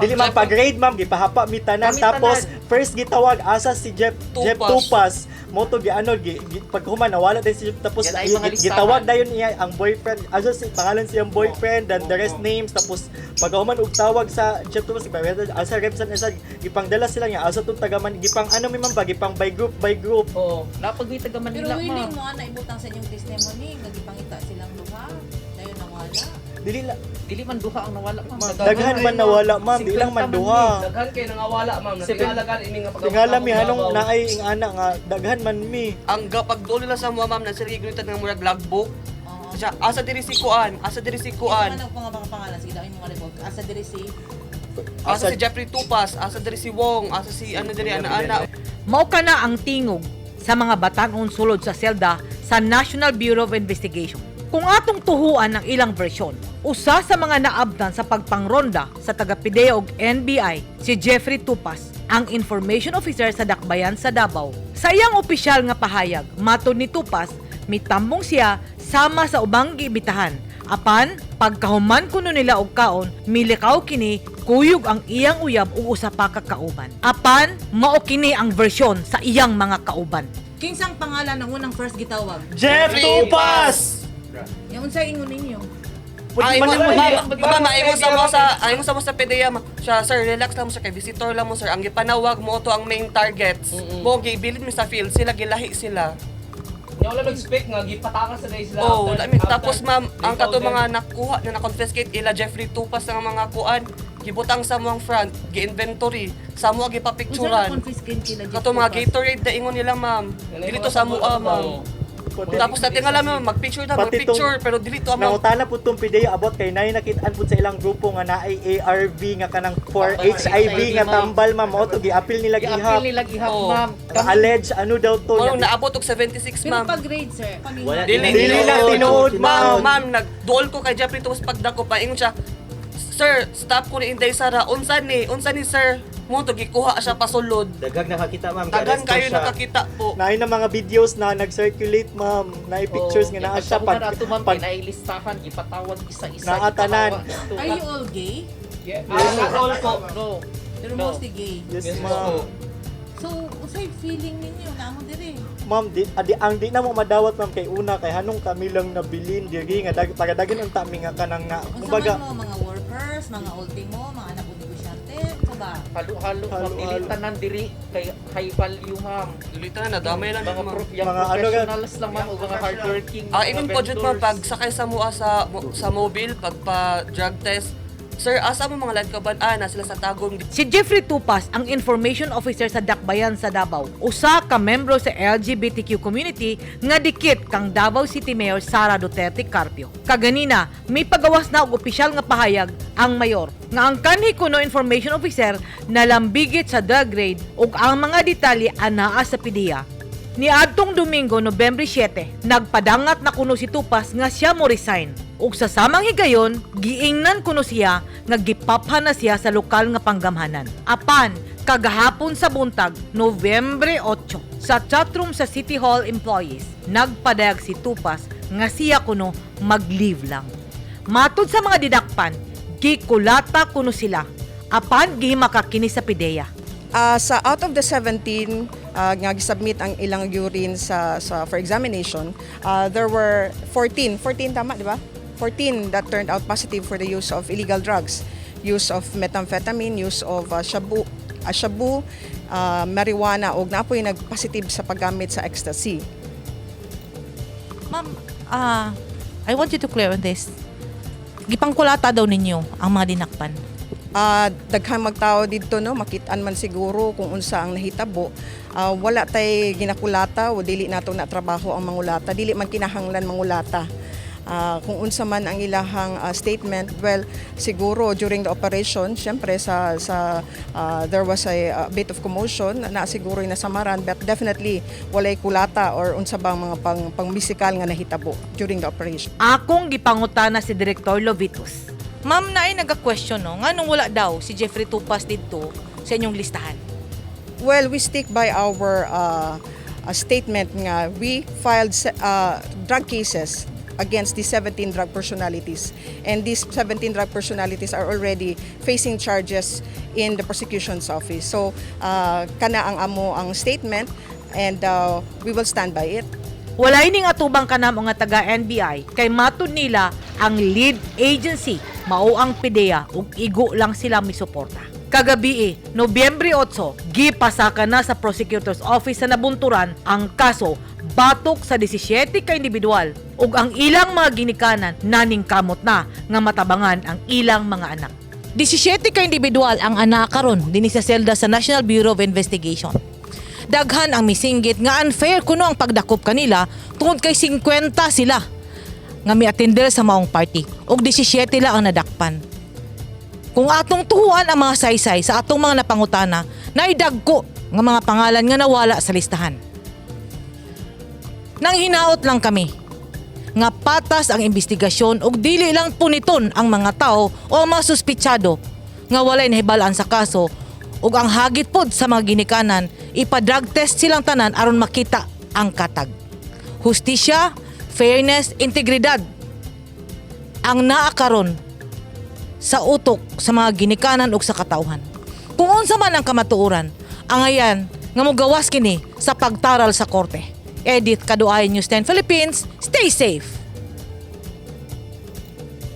Dili, ma'am, pag-raid, ma'am, gipahapa mi tanan. Kami Tapos tanan. First gitawag, asa si Jeff Jeff Tupas. Tupas. Mo to gi ano gi, gi paghuman nawala din si Jeff, tapos Yan ay mga listahan. Gitawag dayon niya ang boyfriend, asa si pangalan siyang boyfriend and the rest names. Tapos paghuman og tawag sa Jeff Tupas, asa Repsan, asa gipangdala sila niya, asa tong tagaman, gipang ano mi, ma'am, ba gipang by group by group. Oo, napag may taga Pero Manila, willing ma'am. mo ana ibutang sa inyong testimony nga gipangita silang duha dayon nawala? Dili la Dili man duha ang nawala, ma'am. Daghan man nawala, ma'am, di lang man duha. Daghan kay nangawala, ma'am. Natingala kan ini nga pag Tingala mi hanong naay ing ana nga daghan man mi. Ang pagduol nila sa mga, ma'am, na sila gigunitan ng murag logbook. Oo. Siya, asa diri si kuan, asa diri si kuan. Ano ang mga pangalan? Sige, dami mga record. Asa diri si Asa si Jeffrey Tupas, asa diri si Wong, asa si ano diri ana-ana. Mao kana ang tingog sa mga batan-on sulod sa selda sa National Bureau of Investigation. Kung atong tuhuan ang ilang bersyon, usa sa mga naabdan sa pagpangronda sa taga-PDEA og NBI, si Jeffrey Tupas, ang information officer sa Dakbayan sa Davao. Sa iyang opisyal nga pahayag, matod ni Tupas, mitambong siya sama sa ubang giimbitahan. Apan, pagkahuman kuno nila og kaon, milikaw kini kuyog ang iyang uyab ug usa pa ka kauban. Apan, mao kini ang bersyon sa iyang mga kauban. Kinsang pangalan ang unang first gitawag? Jeff Tupas. Yung unsa ingon ninyo? Ay, Pwede mo, man ma'am, ma'am, ayaw mo sa PDEA, ma'am. Siya, "Sir, relax lang mo, sir, kay visitor lang mo, sir. Ang gipanawag mo to ang main targets." Mo gibilin mi sa field, sila gilahi sila. Nya wala mag-expect nga gipatakas sa day sila. Oh, lami. After Tapos, ma'am, ang they kato told them, mga nakuha na na-confiscate ila Jeffrey Tupas nga mga kuan, gibutang sa muang front, gi-inventory, sa mua Unsa na gipapicturan. confiscate sila Jeff Kato mga Tupas? Gatorade na ingon nila, ma'am. Yan ay Dili mga to sa mua, sabon, ma'am. oo. Tapos natin nga lang, ma'am, magpicture na, Pati tong- magpicture, pero dili to ang mga Nangutana po tong PDEA about kay nay nakitaan po sa ilang grupo nga naay ARV nga kanang for Tambal, HIV nga ma'am. tambal, ma'am, mao to giapil nila Giapil gihap. nila gihap, Oo. ma'am. Nga allege ano daw to. Mao naabot og 76, Pero ma'am. pag grade, sir, Wala. Dili, Dili na tinuod, ma'am. Ma'am, ma'am, nagduol ko kay Jeffrey tapos pagdako pa ingon siya, "Sir, stop ko ni Inday Sara. Unsa ni? Unsa ni, sir?" Mo to gikuha siya pasulod. Daghang nakakita, ma'am. Tagan Giaresto kayo siya. nakakita po. Naay na mga videos na nag-circulate, ma'am, naay pictures nga naa siya pag ato, ma'am, pag pinailistahan, gipatawag isa-isa. Naa tanan. Gipatawag. Are you all gay? Yeah. Ah, all ko. No. Pero No. mostly gay. Yes, Yes, ma'am. po. So, unsay feeling ninyo na amo diri? Ma'am, di, adi, ang di na mo madawat, ma'am, kay una kay hanong kami lang nabilin diri nga tagadagan unta mi nga kanang nga Unsa kumbaga man mo mga workers, mga ultimo, mga anak og negosyante, unsa ba? Halo-halo, ma'am. Halo-halo. Dili tanan diri kay high value, ma'am. Dili tanan nadamay lang Mga, ma'am. yung Mga ano gan- professionals lang, ma'am, o mga hardworking Ah, mga ingon po jud, ma'am, vendors. pag sakay sa mua sa mobile pag pa drug test. "Sir, asa mo mga lad kaban?" "Ah, na sila sa Tagum." Si Jeffrey Tupas ang information officer sa Dakbayan sa Davao. Usa ka membro sa LGBTQ community nga dikit kang Davao City Mayor Sara Duterte Carpio. Kaganina, may pagawas na og opisyal nga pahayag ang mayor nga ang kanhi kuno information officer nalambigit sa drug raid ug ang mga detalye anaa sa PDEA. Niadtong Domingo, Nobyembre 7, nagpadangat na kuno si Tupas nga siya mo resign. Ug sa samang higayon, giingnan kuno siya nga gipapha na siya sa lokal nga panggamhanan. Apan, kagahapon sa buntag, Nobyembre 8, sa chatroom sa City Hall employees, nagpadayag si Tupas nga siya kuno mag-leave lang. Matud sa mga didakpan, gikulata kuno sila. Apan gihimaka kini sa PDEA. Sa out of the 17 nga gisubmit ang ilang urine sa for examination, there were 14, 14 tama, di ba? 14 that turned out positive for the use of illegal drugs, use of methamphetamine, use of shabu, marijuana ug napoy nag-positive sa paggamit sa ecstasy. Ma'am, I want you to clear on this. Gipangkulata daw ninyo ang mga dinakpan. Daghang magtao didto, no, makitaan man siguro kung unsa ang nahitabo. Wala tay ginakulata o dili nato na trabaho ang mangulata, dili man kinahanglan mangulata. Kung unsa man ang ilahang statement, well, siguro during the operation, syempre sa there was a bit of commotion na siguro nasamaran, but definitely walay kulata or unsa bang mga pang physical nga nahitabo during the operation. Akong gipangutana si Direktor Lovitos. Ma'am, naay nag-question, no, nganong wala daw si Jeffrey Tupas didto sa inyong listahan? Well, we stick by our statement nga we filed drug cases. against the 17 drug personalities. And these 17 drug personalities are already facing charges in the prosecution's office. So kana ang amo ang statement and we will stand by it. Walay ning atubang kanam nga taga NBI kay matud nila ang lead agency mao ang PDEA ug igo lang sila misuporta. Kagabi, Nobyembre 8, gipasaka na sa Prosecutor's Office sa Nabunturan ang kaso batok sa 17 ka individual ug ang ilang mga ginikanan naningkamot na nga matabangan ang ilang mga anak. 17 ka individual ang anak karon dinhi sa selda sa National Bureau of Investigation. Daghan ang misinggit nga unfair kuno ang pagdakop kanila tungod kay 50 sila nga miatender sa maong party ug 17 lang ang nadakpan. Kung atong tuhuan ang mga saysay sa atong mga napangutana, naidagko nga mga pangalan nga nawala sa listahan. Nang hinaot lang kami nga patas ang investigasyon ug dili lang puniton ang mga tao o ang mga suspitsado nga walay nahibalaan sa kaso ug ang hagit pod sa mga ginikanan, ipa-drug test silang tanan aron makita ang katag. Hustisya, fairness, integridad ang naa karon sa utok sa mga ginikanan ug sa katawhan. Kung unsa man ang kamatuoran, angayan nga mogawas kini sa pagtaral sa korte. Edith Kaduay, News 10 Philippines, stay safe.